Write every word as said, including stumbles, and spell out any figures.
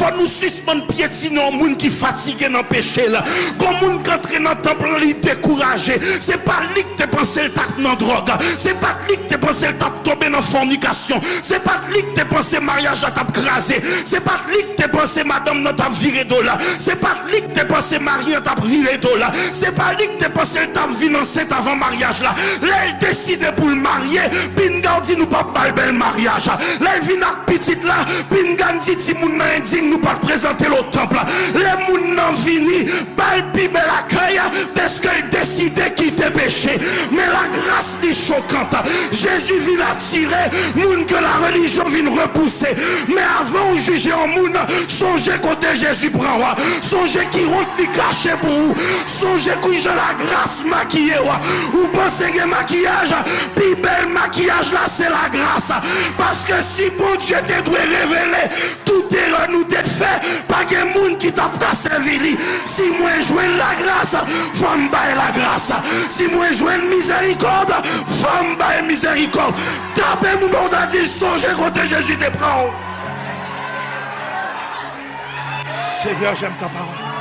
Fò nou sispann pyetine yon moun ki fatige nan peche l. Gon moun k antre nan tanp lan, li dekouraje. Se pa li k te panse l t ap nan dwòg. Se pa li k te panse l t ap tonbe nan fònikasyon. Se pa li k te panse maryaj la t ap kraze. Se pa li k te panse madanm nan t ap vire do l. Se pa li k te panse mari an t ap vire do l. Se pa li k te panse l t ap vin ansent avan maryaj la. Lè l deside pou l marye, pinga w di nou p ap ba l bèl maryaj. Lè l vin ak pitit la, pinga n di timoun nan endiy, nou pa t prezante l o tanp. Lè moun nan vini, ba l pi bèl akèy, dèske l deside kite peche. Men lagras li chokant. Jezi vin atire moun ke la relijyon vin repouse. Men avan w jije yon moun, sonje kote Jezi pran w. Sonje ki wont li kache pou ou. Sonje kijan lagras makiye w. Ou panse gen makiyaj? Pi bèl makiyaj la se lagras. Paske si Bondye te dwe revele tout erè nou te fè, pa gen moun ki t ap ka sèvi li. Si mwen jwenn lagras, fò m bay lagras. Si mwen jwenn mizèrikòd, fò m bay mizèrikòd. Tape moun bò w ta di l sonje kote Jezi te pran w. Seigneur, j'aime ta parole.